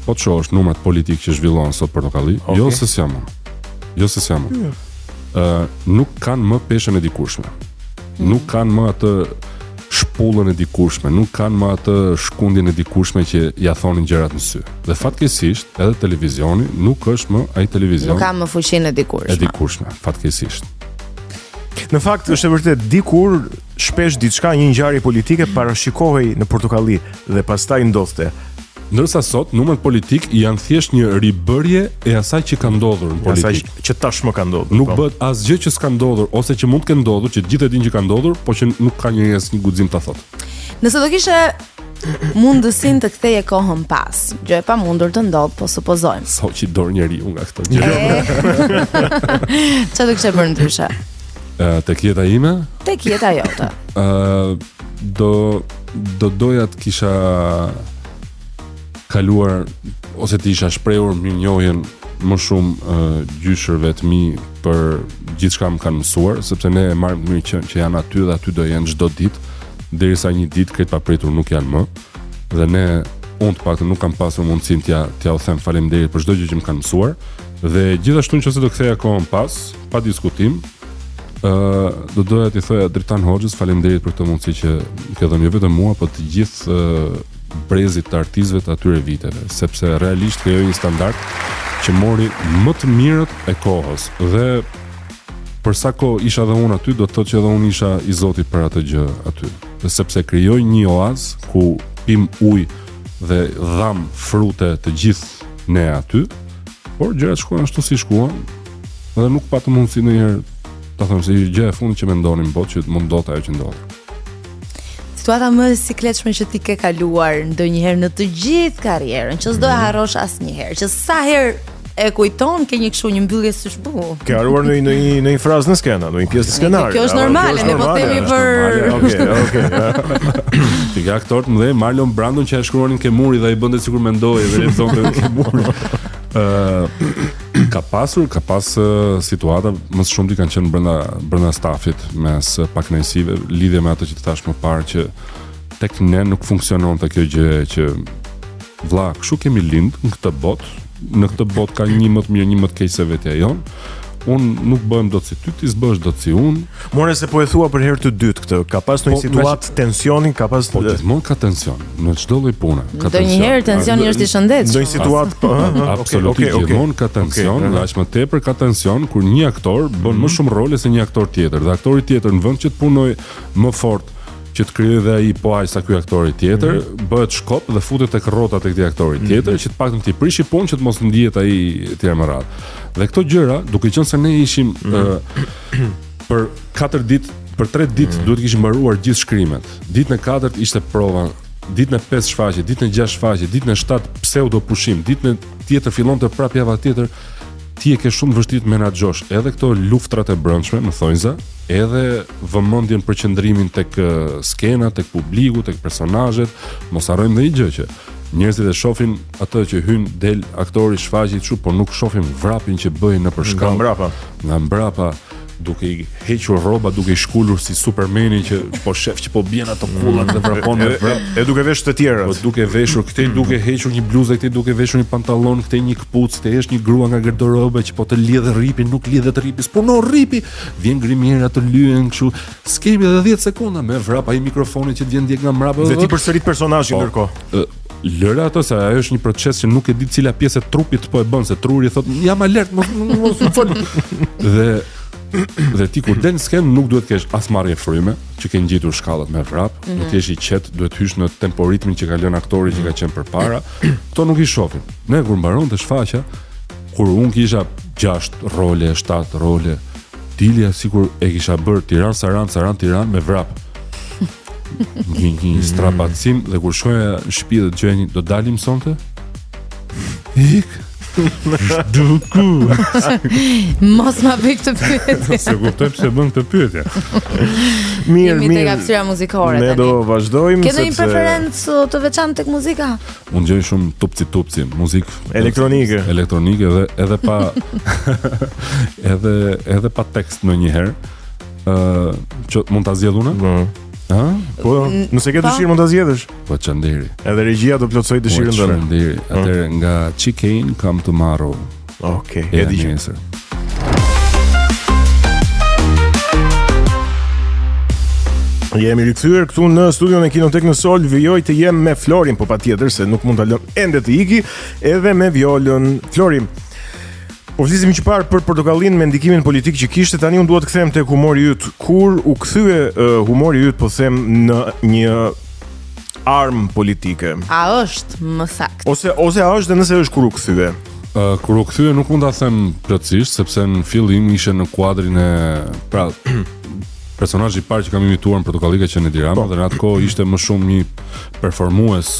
po të shohësh numrat politikë që zhvillon sot Portokalli, okay. jo se s'jam unë. Jo se s'jam unë. Ëh, uh, nuk kanë më peshën e dikurshme. Mm. Nuk kanë më atë shpullën e dikurshme, nuk kanë më atë shkundjen e dikurshme që ja thonin gjërat në sy. Dhe fatkeqësisht, edhe televizioni nuk është më ai televizion. Nuk ka më fuqinë e dikurshme. E dikurshme, fatkeqësisht. Në fakt është e vërtetë dikur shpesh diçka një ngjarje politike parashikohej në Portokalli dhe pastaj ndodhte. Ndërsa sot numrat politikë janë thjesht një ribërje e asaj që ka ndodhur në politikë. Asaj që tashmë ka ndodhur. Nuk po. bëhet asgjë që s'ka ndodhur ose që mund të ketë ndodhur, që të gjithë e dinë që ka ndodhur, por që nuk ka njeri asnjë guxim ta thotë. Nëse do kishe mundësinë të ktheje kohën pas, gjë e pamundur të ndodhë, po supozojmë. S'hoqi dorë njeriu nga këto gjëra. Çfarë do kishe bërë ndryshe? Ë tek jeta ime? Tek jeta jote. Ë do do doja të kisha kaluar ose të isha shprehur mirënjohjen më shumë uh, gjyshërve të mi për gjithçka më kanë mësuar, sepse ne e marrim të mirëqenë që janë aty dhe aty do jenë çdo ditë, derisa një ditë krejt papritur nuk janë më. Dhe ne unë të paktën nuk kam pasur mundësinë t'ia t'jua them faleminderit për çdo gjë që më kanë mësuar. Dhe gjithashtu nëse do ktheja kohën pas, pa diskutim, ë uh, do doja t'i thoja Dritan Hoxhës faleminderit për këtë mundësi që më ke dhënë jo vetëm mua, po të gjithë uh, brezit të artistëve të atyre viteve, sepse realisht krijoi një standard që mori më të mirët e kohës dhe për sa kohë isha dhe unë aty, do të thotë që edhe unë isha i zoti për atë gjë aty. Dhe sepse krijoi një oaz ku pim ujë dhe dham frute të gjithë ne aty, por gjërat shkuan ashtu si shkuan, Dhe nuk patëm mundësi ndonjëherë ta them se ishte gjëja e fundit që mendonim në botë që mund ndodhte ajo që ndodhi. Situata më e sikletshme që ti ke kaluar ndonjëherë në të gjithë karrierën, që s'do e mm. harrosh asnjëherë, që sa herë e kujton ke një kështu një mbyllje sysh bu. Ke harruar në në një në një frazë në skenë, në një pjesë të skenarit. Kjo është normale, ne po themi për Okej, okej. Ti ke aktorë të mëdhenj, Marlon Brandon që e shkruanin ke muri dhe ai bënte sikur mendohej dhe lexonte ke muri. Ë ka pasur, ka pas situata më së shumti kanë qenë brenda brenda stafit mes pakënaqësive, lidhje me atë që të thashë më parë që tek ne nuk funksiononte kjo gjë që vlla, kështu kemi lind në këtë botë, në këtë botë ka një më të mirë, një më të keq se vetja jonë. Unë nuk bëhem dot si ty, ti s'bëhesh dot si unë. More se po e thua për herë të dytë këtë, ka pas ndonjë po, situatë tensioni, ka pas Po gjithmonë ka tension në çdo lloj pune. Ka tension. Ndonjëherë tensioni është i shëndetshëm. Ndonjë situatë, po, absolutisht okay, gjithmonë ka tension, okay, dhe aq më tepër ka tension kur një aktor bën mm -hmm. më mhm. shumë role se një aktor tjetër dhe aktori tjetër në vend që të punojë më fort që të krijojë dhe ai po aq sa ky aktori tjetër, mm -hmm. bëhet shkop dhe futet tek rrotat e këtij aktori mhm. tjetër mm -hmm. që të paktën t'i prishë punë që të mos ndihet ai etj me radhë. Dhe këto gjëra, duke qenë se ne ishim mm -hmm. uh, për 4 ditë, për 3 ditë mm -hmm. duhet të kishim mbaruar gjithë shkrimet. Ditën e katërt ishte prova, ditën e pestë shfaqje, ditën e gjashtë shfaqje, ditën e shtatë pseudo pushim, ditën e tjetër fillonte prap java tjetër. Ti e ke shumë të vështirë të menaxhosh edhe këto luftrat e brendshme, në thonjza, edhe vëmendjen përqendrimin tek skena, tek publiku, tek personazhet. Mos harrojmë dhe një gjë që Njerëzit e shohin atë që hyn del aktori shfaqi kështu, por nuk shohin vrapin që bëjnë nëpër shkallë. Nga mbrapa. Nga mbrapa duke i hequr rroba, duke i shkulur si Supermani që po shef që po bien ato kullat dhe vrapon me vrap. E duke veshur të tjerat. Po duke veshur këtej duke hequr një bluzë, këtej duke veshur një pantallon, këtej një këpucë, këtej është një grua nga garderoba që po të lidh rripin, nuk lidhet rripi, s'punon rripi. Vjen grimierja të lyen kështu. S'kemi edhe 10 sekonda me vrap ai mikrofoni që të vjen ndjek nga mbrapa. Dhe ti përsërit personazhin po, ndërkohë. Lëre ato se ajo është një proces që nuk e di cila pjesë e trupit po e bën se truri thotë jam alert mos mos më fol. Dhe dhe ti kur del në skenë nuk duhet të kesh as marrje fryme që ke ngjitur shkallët me vrap, mm -hmm. duhet të jesh i qetë, duhet të hysh në temporitmin që ka lënë aktori që ka qenë përpara. Këto nuk i shohim. Ne kur mbaronte shfaqja, kur unë kisha 6 role, 7 role, dilja sikur e kisha bërë Tiranë Sarandë Sarandë Tiranë me vrap. Një një mm. strapacim dhe kur shkoja në shtëpi dhe dëgjoja një do dalim sonte? Ik. Duku. Mos ma bëj këtë pyetje. S'e kuptoj pse bën këtë pyetje. Mirë, mirë. Jemi tek hapësira muzikore tani. Ne do vazhdojmë sepse Ke ndonjë preferencë uh, të veçantë tek muzika? Unë dëgjoj shumë tupci tupci, muzikë elektronike. Elektronike dhe edhe pa edhe edhe pa tekst ndonjëherë. Ë, uh, që mund ta zgjedh unë? Po. Ë? Po, nëse ke po. dëshirë mund ta zgjedhësh. Po ç'nderi. Edhe regjia do plotësojë dëshirën po, tënde. Ç'nderi. Atëherë nga Chicane Come Tomorrow. Okej, okay, e di. Nesër. Jemi rikthyer këtu në studion e Kinotek në Sol, vijoj të jem me Florin, po patjetër se nuk mund ta lëm ende të iki, edhe me Violën. Flori, Po flisnim që parë për portokallinë me ndikimin politik që kishte, tani unë dua të kthehem tek humori yt. Kur u kthye uh, humori yt, po them në një armë politike. A është më saktë? Ose ose a është dhe nëse është kur u kthye? Uh, kur u kthye nuk mund ta them plotësisht sepse në fillim ishe në kuadrin e pra personazhi i parë që kam imituar në Portokalli ka qenë Edi Rama po. dhe në atë kohë ishte më shumë një performues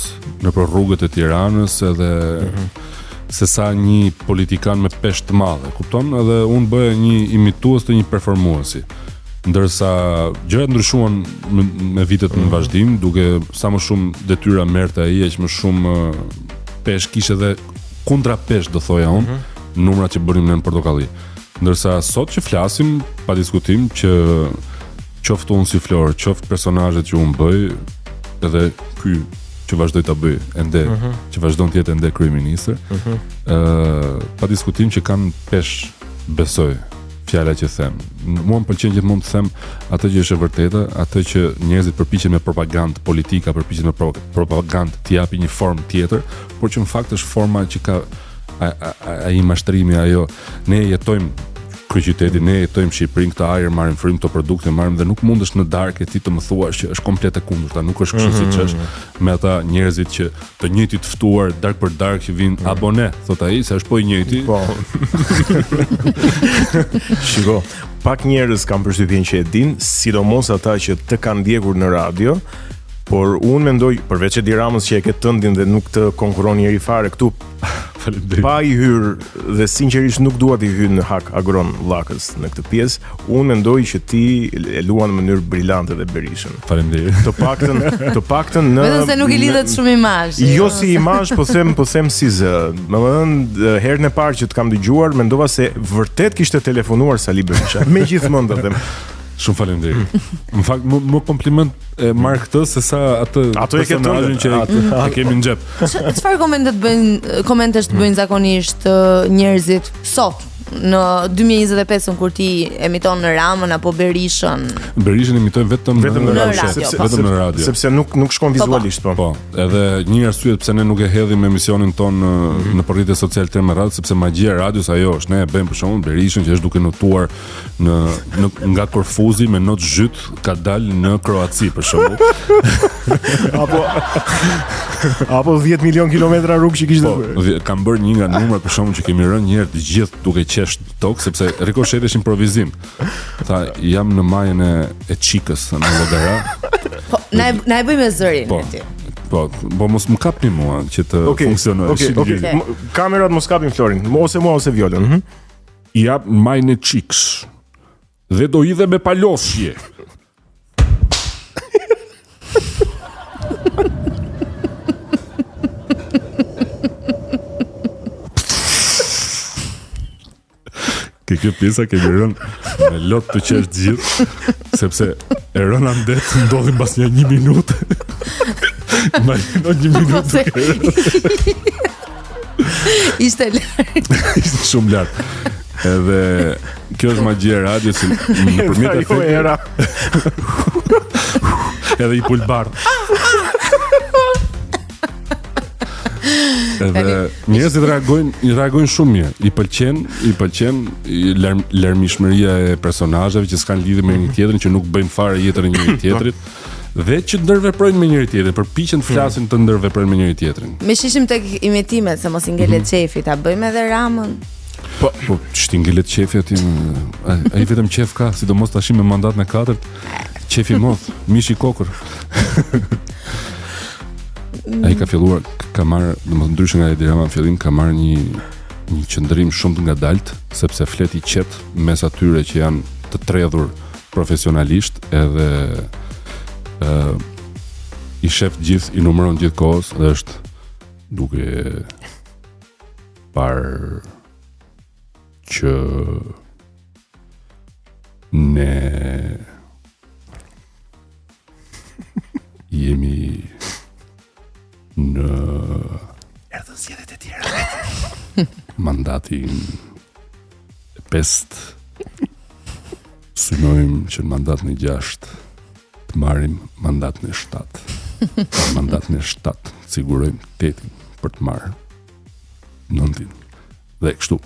nëpër rrugët e Tiranës edhe mm -hmm se sa një politikan me peshë të madhe, kupton? Edhe unë bëja një imitues të një performuesi. Ndërsa gjërat ndryshuan me, me vitet në mhm. vazhdim, duke sa më shumë detyra merrte ai, aq më shumë peshë kishte edhe kontrapeshë do thoja unë, mm -hmm. numrat që bënim ne në Portokalli. Ndërsa sot që flasim, pa diskutim që qoftë unë si Flor, qoftë personazhet që unë bëj, edhe ky që vazhdoj ta bëj ende, uh mhm. -huh. që vazhdon të jetë ende kryeministër, ëh, uh -huh. uh, pa diskutim që kanë peshë, besoj, fjala që them. Mua më pëlqen gjithmonë të them atë që është e vërteta, atë që njerëzit përpiqen me propagandë politika, përpiqen me pro propagandë t'i japin një formë tjetër, por që në fakt është forma që ka ai mashtrimi ajo ne jetojmë kryeqytetin, ne jetojmë në Shqipëri, këtë ajër marrim frymë, këto produkte marrim dhe nuk mundesh në darkë ti të më thuash që është komplet e kundërta, nuk është kështu mm -hmm. siç është mhm. me ata njerëzit që të njëjtit ftuar darkë për darkë që vijnë mm. abone, thot ai se është po i njëjti. Po. Shiko, pak njerëz kam përshtypjen që e din, sidomos ata që të kanë ndjekur në radio, por unë mendoj përveç Edi Ramës që e ke tëndin dhe nuk të konkurron njeri fare këtu Faleminderit. Pa i hyrë dhe sinqerisht nuk dua t'i hyj në hak Agron Llakës në këtë pjesë, unë mendoj që ti e luan në mënyrë brillante dhe Berishën. Faleminderit. Të paktën, të paktën në Vetëm se nuk i lidhet shumë imazhi. Jo si imazh, po them, po them si zë. Domethënë herën e parë që të kam dëgjuar, mendova se vërtet kishte telefonuar Sali Berisha. Me gjithë mend ta them. Shumë faleminderit. Në fakt më, më kompliment e marr këtë se sa atë Ato e ke personazhin që e, e kemi në xhep. Çfarë komente të bëjnë komentesh të bëjnë zakonisht njerëzit sot në 2025-ën kur ti imiton në Ramën apo Berishën? Berishën imitoj vetëm vetëm në radio, sepse, po. vetëm në radio. Sepse nuk nuk shkon po, po. vizualisht po. Po, edhe një arsye pse ne nuk e hedhim emisionin tonë në mm -hmm. në rrjetet sociale të me radhë sepse magjia e radios ajo është ne e bëjmë për shembull Berishën që është duke notuar në në nga Korfuzi me not zhyt ka dalë në Kroaci për shembull. apo apo 10 milion kilometra rrugë që kishte po, bërë. Kam bërë një nga numrat për shembull që kemi rënë një herë të gjithë duke qesh në tokë sepse rikoshet është improvizim. Tha jam në majën e e Çikës në Llogara. Po, na e, na e bëj me zërin po, ti. Po, po mos më kapni mua që të okay, funksionojë. Okej, okay, okej. Kamerat mos kapin Florin, ose mua ose Violën. Mm -hmm. Jam në majën e Çikës dhe do hidhem me palosje. Ke kjo pjesa kemi rënë me lot të qesh të gjithë, sepse e rëna në det ndodhi mbas një një minutë. Imagjino një minutë Se- duke rënë. Ishte lart. Ishte shumë lart. Edhe kjo është magjia e radios që nëpërmjet Ajo efektit era. edhe i pulbar. Edhe njerëzit reagojnë, i reagojnë shumë mirë. I pëlqen, i pëlqen i larm, larmishmëria e personazheve që s'kan lidhje me njëri tjetrin, që nuk bëjnë fare jetën e njëri tjetrit dhe që ndërveprojnë me njëri tjetrin, përpiqen të flasin të ndërveprojnë me njëri tjetrin. Me shishim tek imitimet se mos i ngelet qefi, ta bëjmë edhe Ramën. Po, po ç'ti ngelet qefi aty? Ai ai vetëm qef ka, sidomos tash me mandatin e katërt. Qefi modh, mishi kokër. Ai ka filluar, ka marrë, domethënë ndryshe nga Edi Rama në fillim ka marrë një një qëndrim shumë të ngadalt, sepse flet i qetë mes atyre që janë të tredhur profesionalisht edhe ë i shef gjithë, i numëron gjithë kohës dhe është duke parë që ne jemi në Erdhën zgjedhjet e tjera. mandatin e pestë synojmë që në mandatin e gjashtë të marrim mandatin e shtatë. Në mandatin e shtatë sigurojmë tetin për të marrë nëntin. Dhe kështu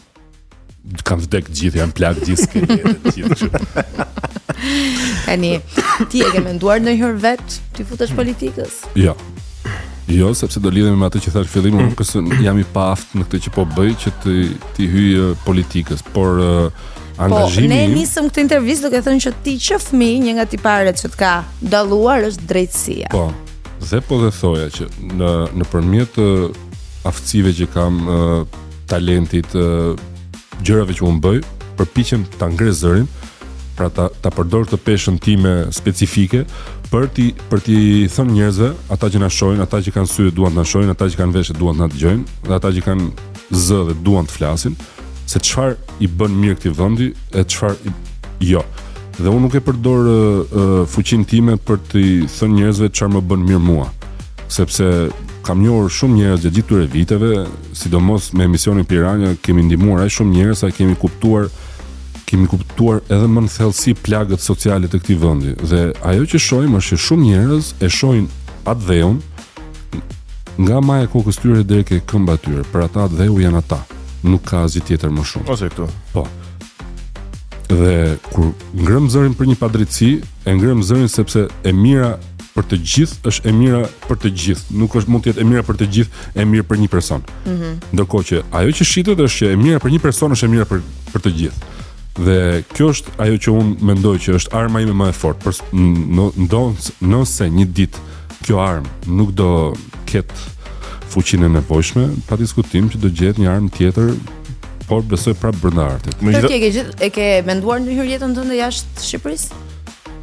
kanë vdek gjithë, janë plak gjithë skeletet, gjithë kështu. Tani, ti e ke menduar ndonjëherë vet ti futesh politikës? Jo. Jo, sepse do lidhemi me atë që thash fillim, unë nuk është se jam i paaftë në këtë që po bëj që të ti hyj eh, politikës, por eh, Po, angazhimi ne im nisëm këtë intervistë duke thënë që ti që fëmijë, një nga tiparet që të ka dalluar është drejtësia. Po. Dhe po dhe thoja që në nëpërmjet ë, aftësive që kam, ë, talentit, ë, gjërave që unë bëj, përpiqem ta ngre zërin, pra ta ta përdor këtë peshën time specifike për t'i për t'i thënë njerëzve, ata që na shohin, ata që kanë sy dhe duan të na shohin, ata që kanë veshë dhe duan të na dëgjojnë, dhe ata që kanë zë dhe duan të flasin, se çfarë i bën mirë këtij vendi e çfarë i... jo. Dhe unë nuk e përdor ë, ë, fuqinë time për t'i thënë njerëzve çfarë më bën mirë mua, sepse kam njohur shumë njerëz gjatë gjithë këtyre viteve, sidomos me emisionin Piranja kemi ndihmuar aq shumë njerëz sa kemi kuptuar kemi kuptuar edhe më në thellësi plagët sociale të këtij vendi. Dhe ajo që shohim është që shumë njerëz e shohin atdheun nga maja e kokës tyre deri ke këmba e tyre. Për ata atdheu janë ata. Nuk ka asgjë tjetër më shumë. Ose këtu. Po. Dhe kur ngrëm zërin për një padrejtësi, e ngrëm zërin sepse e mira për të gjithë është e mira për të gjithë, nuk është mund të jetë e mira për të gjithë, e mirë për një person. Mm -hmm. Ndërkohë që ajo që shitet është që e mira për një person është e mira për për të gjithë. Dhe kjo është ajo që unë mendoj që është arma ime më e fortë. Për ndonse nëse një ditë kjo armë nuk do ketë fuqinë e nevojshme, pa diskutim që do gjehet një armë tjetër, por besoj prapë brenda artit. Megjithatë, e ke gjithë e ke menduar ndonjëherë jetën tënde jashtë Shqipërisë?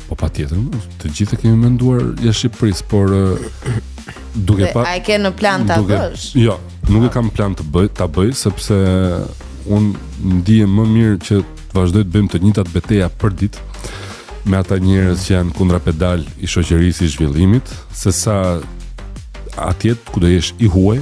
Po patjetër, të gjithë e kemi menduar jashtë Shqipërisë, por duke pa A e ke në plan ta duke, bësh? Jo, nuk e kam plan të bëj, ta bëj sepse unë ndihem më mirë që të vazhdoj të bëjmë të njëjtat beteja për ditë me ata njerëz që janë kundrapedal i shoqërisë i zhvillimit, se sa atje ku do jesh i huaj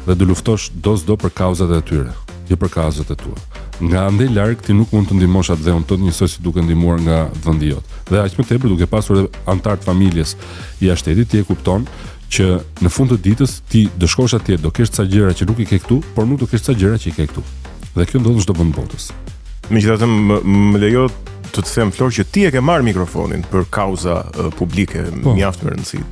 dhe do luftosh do s'do për kauzat e tyre, jo për kauzat e tua. Nga andej larg ti nuk mund të ndihmosh atdheun tënd njësoj si duke ndihmuar nga vendi jot. Dhe aq më tepër duke pasur edhe anëtar të familjes jashtë shtetit, ti e kupton që në fund të ditës ti do shkosh atje, do kesh ca gjëra që nuk i ke këtu, por nuk do kesh ca gjëra që i ke këtu. Dhe kjo ndodh në çdo vend botës. Megjithatë më, më lejo të të them Flor që ti e ke marrë mikrofonin për kauza uh, publike po. mjaft me rëndësi.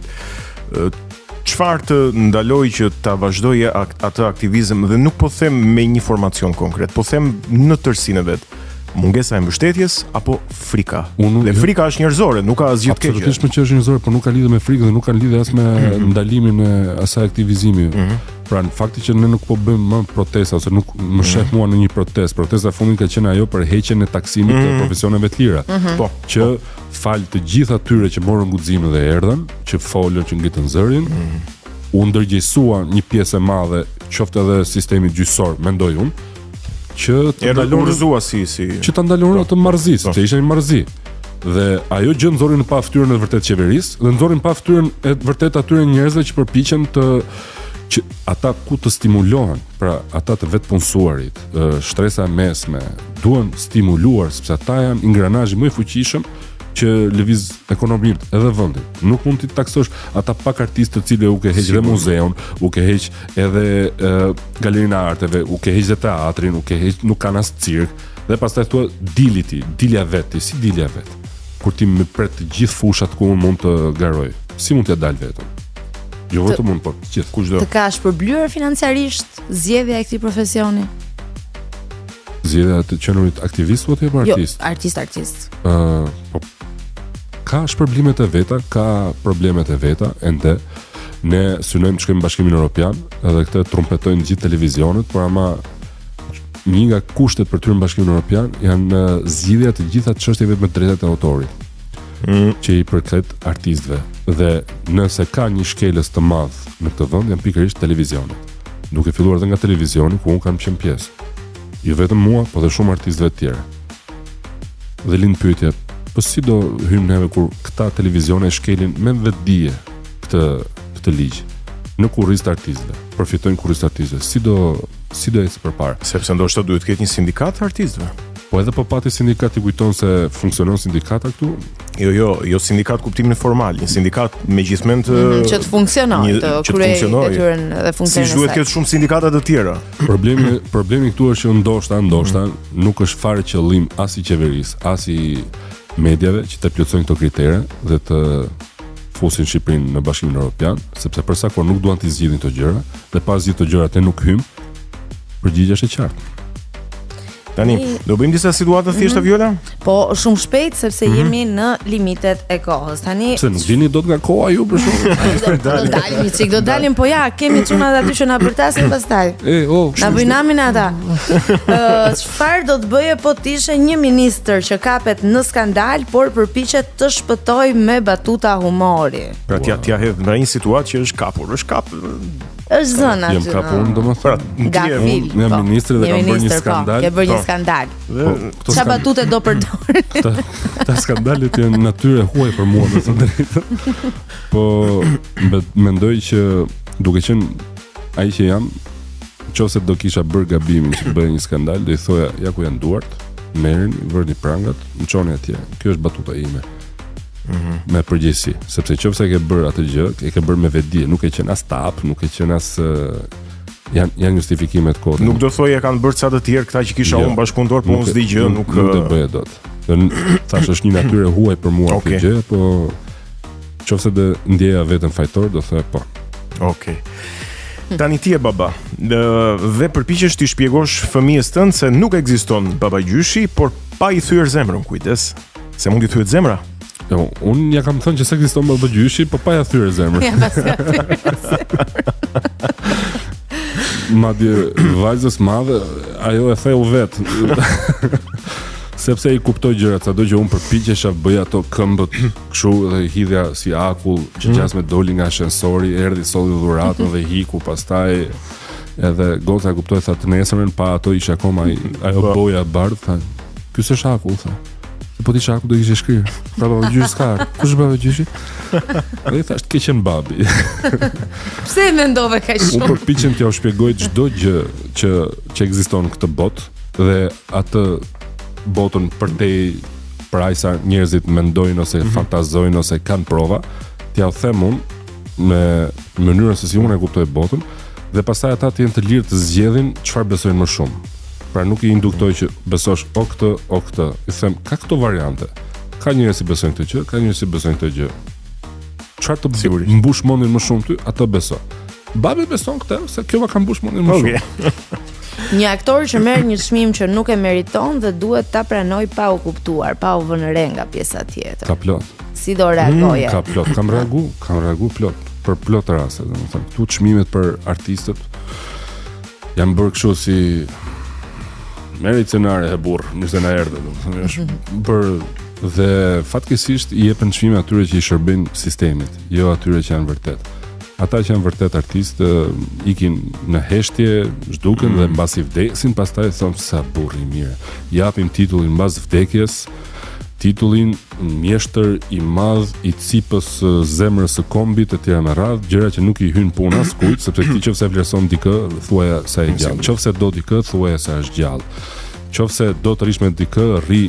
Çfarë të ndaloi që ta vazhdoje atë aktivizëm dhe nuk po them me një formacion konkret, po them në tërësinë e vet. Mungesa e mbështetjes apo frika? Unë dhe frika është njerëzore, nuk ka asgjë të keqe. Absolutisht më që është njerëzore, por nuk ka lidhje me frikën dhe nuk ka lidhje as me mm -hmm. ndalimin e asaj aktivizimi. Mm -hmm. Pra në fakti që ne nuk po bëjmë më protesta ose nuk më mm -hmm. sheh mua në një protestë, protesta e fundit ka qenë ajo për heqjen e taksimit mm -hmm. të mhm. profesioneve të lira. Mm -hmm. Po. Që falë të gjithë atyre që morën guximin dhe erdhën, që folën, që ngritën zërin, mm -hmm. u ndërgjegjësua një pjesë e madhe, qoftë edhe sistemi gjyqësor, mendoj unë. Që të ndalonin rrëzua si si që ta ndalonin po. atë marrëzi, po. sepse ishte një marrëzi. Dhe ajo gjë nxori në pah fytyrën e vërtetë qeverisë dhe nxori në pah fytyrën e vërtetë atyre njerëzve që përpiqen të që ata ku të stimulohen, pra ata të vetëpunësuarit, shtresa e mesme, duhen stimuluar sepse ata janë ingranazhi më i fuqishëm që lëviz ekonominë edhe vendin. Nuk mund t'i taksosh ata pak artistë të cilëve u ke heq dhe muzeun, u ke heq edhe e, galerinë e arteve, u ke heq dhe teatrin, u ke heq nuk kanë as cirk dhe pastaj thua dili ti, dilja vetë ti, si dilja vetë. Kur ti më pret të gjithë fushat ku unë mund të garoj, si mund t'ia dal vetëm? Jo vetëm unë, por të gjithë. Kushdo. Të ka shpërblyer financiarisht zgjedhja e këtij profesioni? Zgjedhja e të qenurit aktivist apo jo artist? Jo, artist, artist. Ë, uh, po ka shpërblimet e veta, ka problemet e veta, ende ne synojmë të shkojmë në Bashkimin Evropian, edhe këtë trumpetojnë gjithë televizionet, por ama një nga kushtet për të hyrë në Bashkimin Evropian janë zgjidhja të gjitha çështjeve me drejtat e autorit. Mm. që i përket artistëve dhe nëse ka një shkelës të madh në këtë vend janë pikërisht televizionet. Duke filluar edhe nga televizioni ku unë kam qenë pjesë. Jo vetëm mua, po dhe shumë artistëve të tjerë. Dhe lind pyetja, po si do hyjmë neve kur këta televizione e shkelin me vetëdije këtë këtë ligj në kurriz të artistëve, përfitojnë kurriz të artistëve. Si do si do ecë përpara? Sepse ndoshta duhet të ketë një sindikatë të artistëve. Po edhe po pati sindikatë ti kujton se funksionon sindikata këtu? Jo, jo, jo sindikatë kuptimin formal, një sindikatë me gjithmend të mm -hmm, që të funksionojë, të kryejë detyrën dhe funksionin e saj. Si duhet të ketë shumë sindikata të tjera. Problemi problemi këtu është që ndoshta, ndoshta mm -hmm. nuk është fare qëllim as i qeverisë, as i mediave që të plotësojnë këto kritere dhe të fusin Shqipërinë në Bashkimin Evropian, sepse për sa kohë nuk duan t'i zgjidhin këto gjëra dhe pa zgjidhur këto gjëra te nuk hym, përgjigjja është e qartë. Tani, do bëjmë disa situata të thjeshta mm -hmm. Viola? Po, shumë shpejt sepse mm -hmm. jemi në limitet e kohës. Tani Pse nuk vini dot nga koha ju për shkak? Do dalim një çik, do dalim, po ja, kemi çunat aty që na bërtasin pastaj. E, oh, na bëjnë namin ata. Ë, çfarë do të bëje po të ishe një ministër që kapet në skandal, por përpiqet të shpëtojë me batuta humori? Pra t'ia t'ia hedh në një situatë që është kapur, është kap Është zënë aty. Jam kapur unë domethënë. Pra, nga fil. Unë jam po. ministri dhe kam bërë një po, skandal. Ke bërë një po. skandal. Po, këto Çfarë batute do përdor? Këta këta skandalet janë natyrë e huaj për mua, me thënë drejtën. Po mendoj që duke qenë ai që jam, nëse do kisha bërë gabimin që të bëja një skandal, do i thoja ja ku janë duart, merrni, vërni prangat, më çoni atje. Kjo është batuta ime. Mm -hmm. me përgjegjësi, sepse qoftë se ke bërë atë gjë, e ke bërë me vetëdije, nuk ke qenë as tap, nuk ke qenë as janë janë justifikime të kota. Nuk do thoje e kanë bërë ca të tjerë këta që kisha jo, unë bashkëpunëtor, po unë s'di gjë, nuk nuk do bëje dot. Do thash është një natyrë e huaj për mua okay. kjo gjë, po qoftë se do ndjeja veten fajtor, do thoja po. Okej. Okay. Tani ti je baba dhe, dhe përpiqesh t'i shpjegosh fëmijës tënd se nuk ekziston babagjyshi, por pa i thyer zemrën, kujdes. Se mund t'i thyhet zemra. Jo, unë ja kam thënë që s'ekziston babagjyshi, po pa ja thyer zemrën. Ja, pa ja thyer zemrën. Madje vajzës madhe, ajo e theu vetë. Sepse i kuptoi gjërat, sado që unë përpiqesha bëja ato këmbët kështu dhe i hidhja si akull që mm. gjasme doli nga ashensori, erdhi solli dhuratën dhe hiku pastaj edhe goca e kuptoi tha të nesërmen pa ato ishe akoma ajo po. boja e bardhë tha ky s'është akull tha Se po të ishte akull do kishte shkrirë. Pra babagjyshi s'ka. Kush është babagjyshi? Dhe i thash ke qenë babi. Pse e mendove kaq shumë? Unë përpiqem t'jua shpjegoj çdo gjë që që ekziston në këtë botë dhe atë botën përtej për aq sa njerëzit mendojnë ose mm -hmm. fantazojnë ose kanë prova, t'jua them unë me mënyrën se si unë e kuptoj botën dhe pastaj ata të jenë të lirë të zgjedhin çfarë besojnë më shumë. Pra nuk i induktoj që besosh o këtë o këtë. I them ka këto variante. Ka njerëz që besojnë këtë gjë, ka njerëz që besojnë këtë gjë. Çfarë të Sigurisht. mbush mendjen më shumë ty, atë beso. Babi beson këtë, se kjo ma ka mbush mendjen më shumë. Një aktor që merr një çmim që nuk e meriton dhe duhet ta pranojë pa u kuptuar, pa u vënë re nga pjesa tjetër. Ka plot. Si do reagoje? Mm, ka plot, kam reagu, kam reagu plot për plot raste, domethënë këtu çmimet për artistët Janë bërë kështu si merri cenare he burrë, mirë se na erdhe, domethënë është mhm. bërë dhe fatkeqësisht i jepen çmime atyre që i shërbejnë sistemit, jo atyre që janë vërtet. Ata që janë vërtet artistë ikin në heshtje, zhduken dhe mbasi vdesin, pastaj thonë sa burr i mirë. Japim titullin mbas vdekjes, titullin mjeshtër i madh i cipës së zemrës së kombit e tjera me radhë, gjëra që nuk i hyn punë askujt, sepse ti nëse vlerëson dikë, thuaja sa e gjallë. Nëse do dikë, thuaja sa është gjallë. Nëse do të rrish me dikë, rri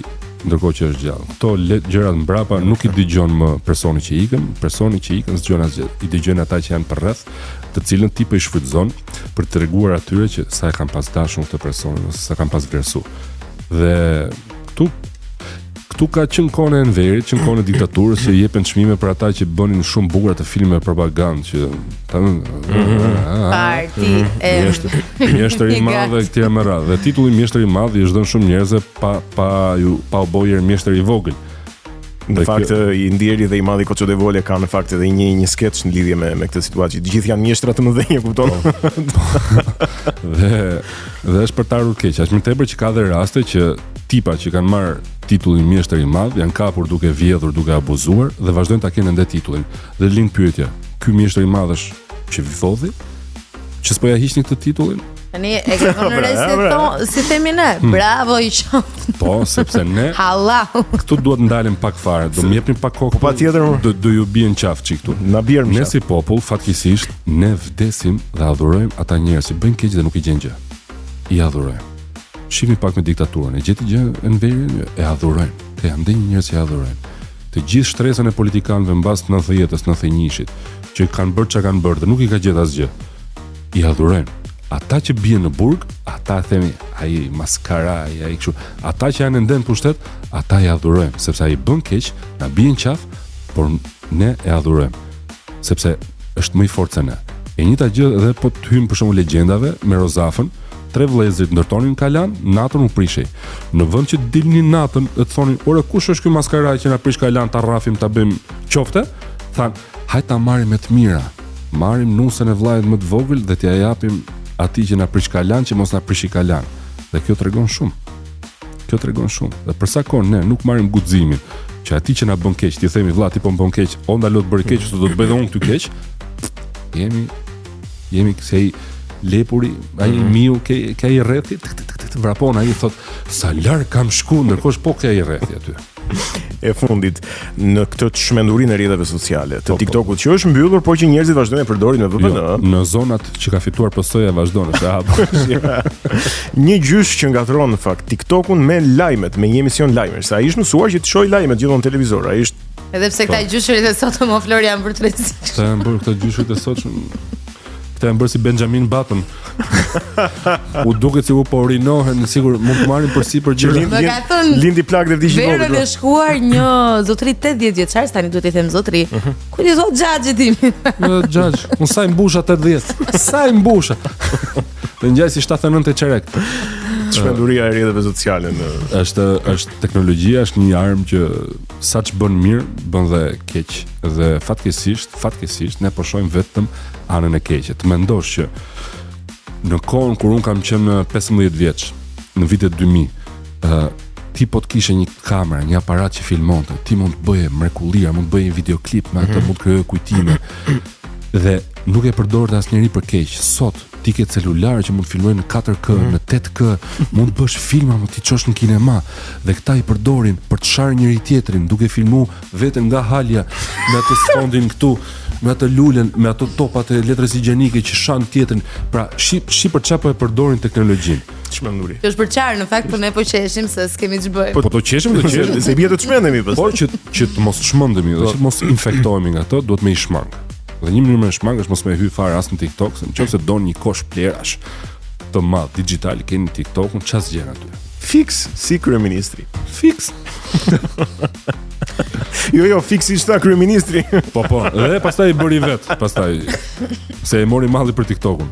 ndërkohë që është gjallë. Këto le gjërat mbrapa nuk i dëgjon më personi që ikën, personi që ikën s'dëgjon asgjë. I dëgjojnë ata që janë përreth, të cilën ti po i shfrytëzon për të treguar atyre që sa e kanë pas dashur këtë person ose sa kanë pas vlerësu. Dhe këtu ka qenë kohën e Enverit, qenë kohën e diktaturës që jepen çmime për ata që bënin shumë bukur atë filme propagandë që tani Parti e mjeshtër i madh e këtij me radhë. Dhe titulli mjeshtër i madh i është dhënë shumë njerëzve pa u bërë mjeshtër i vogël. Në fakt i ndjeri dhe i madhi Koço Devole ka në fakt edhe një skeç në lidhje me këtë situatë që të gjithë janë mjeshtra të mëdhenj, e kupton? Po. Dhe është për të ardhur keq. Aq më tepër që ka dhe raste që tipa që kanë marrë titullin mjeshtër i madh janë kapur duke vjedhur, duke abuzuar dhe vazhdojnë ta kenë ende titullin. Dhe lind pyetja, ky mjeshtër i madh është që vodhi? Që s'po ja hiqni këtë titullin? Tani e ke vënë re si thon, si themi ne, bravo i qoftë. Po, sepse ne Halal. këtu duhet ndalim pak fare, do më jepni pak kokë. Po patjetër, mo. Do ju bien qafë çik këtu. Na bjerë Ne si popull, fatkeqësisht, ne vdesim dhe adhurojmë ata njerëz që bëjnë keq dhe nuk i gjen gjë. I adhurojmë. Shihni pak me diktaturën, e gjeti gjë Enverin, e adhurojmë. Te janë ndonjë njerëz që e adhurojnë. Të gjithë shtresën e politikanëve mbas 90-ës, 91-shit, që kanë bërë çka kanë bërë dhe nuk i ka gjetë asgjë. I adhurojmë. Ata që bien në burg, ata themi, ai maskara, ai ai kështu. Ata që janë ende në pushtet, ata i adhurojmë, sepse ai bën keq, na bien qaf, por ne e adhurojmë, sepse është më i fortë se ne. E njëjta gjë edhe po të hyjmë për shembull legjendave me Rozafën, tre vëllezërit ndërtonin kalan, natën u prishej. Në vend që të dilnin natën dhe të thonin, "Ore, kush është ky maskara që na prish kalan, ta rrafim, ta bëjmë qofte?" Than, "Hajt ta marrim me të mira. Marrim nusën e vllajit më të vogël dhe t'ia japim atij që na prish kalan, që mos na prishi kalan." Dhe kjo tregon shumë. Kjo tregon shumë. Dhe për sa kohë ne nuk marrim guximin që atij që na bën keq, ti themi vlla, ti po më bën keq, o ndalo të bëri keq, ose do të bëj dhe unë këty keq. Jemi se ai lepuri, ai miu ke ai rrethi, tik tik tik tik vrapon ai thot sa larg kam shku, ndërkohë po ke ai rrethi aty. E fundit në këtë çmendurinë e rrjeteve sociale, të Po. TikTokut që është mbyllur, por që njerëzit vazhdojnë e përdorin me VPN. Jo, në zonat që ka fituar PS-ja vazhdon, është e hapur. Një gjysh që ngatron në fakt TikTokun me lajmet, me një emision lajmesh, se ai është mësuar që të shohë lajmet gjithmonë në televizor. Ai është Edhe pse këta gjyshërit e sotëm o Flori janë bërë të rrezikshëm. Këta janë bërë këta gjyshërit e sotshëm. Këta janë bërë si Benjamin Button. U duket sikur po urinohen, sikur mund të marrin përsipër gjëra. Më ka thënë lindi plak dhe vdiq i Verën vogël. e shkuar një zotri 80 vjeçar, tani duhet i them zotri. Ku i thot xhaxhit tim? Në xhaxh, unë sa i mbusha 80. Sa i mbusha? Dhe ngjaj si 79 e çerek. Çmenduria e rrjeteve sociale në Është teknologjia është një armë që sa që bën mirë, bën dhe keq. Dhe fatkeqësisht ne po shohim vetëm anën e keqe. Të mendosh që në kohën kur un kam qenë 15 vjeç, në vitet 2000, ti po të kishe një kamera, një aparat që filmonte, ti mund të bëje mrekullira, mund të bëje një videoklip me atë, mund të krijoje kujtime. Dhe nuk e përdorte asnjëri për keq. Sot ti ke celular që mund të filmojnë në 4K, në 8K, mund të bësh filma, mund t'i çosh në kinema dhe këta i përdorin për të sharë njëri tjetrin, duke filmu veten nga halja me atë sfondin këtu, me atë lulen, me ato topat e letrës higjienike që shan tjetrin. Pra, shi për çfarë po e përdorin teknologjinë. çmenduri. Kjo është për çfarë në fakt po ne po qeshim se s'kemi ç'bëjmë. Po do qeshim, do qeshim. Se bie të çmendemi pastaj. Por që të mos çmendemi dhe që të mos infektohemi nga ato, duhet me i shmang. Dhe një mënyrë më e shmang është mos me hy fare as në TikTok, se nëse don një kosh plerash të madh digital, keni TikTokun, ç'a s'gjen aty. Fiks si kryeministri. Fiks. Jo, jo, fiks ishte kryeministri. Po, po. Dhe pastaj i bëri vet, pastaj se e mori malli për TikTokun.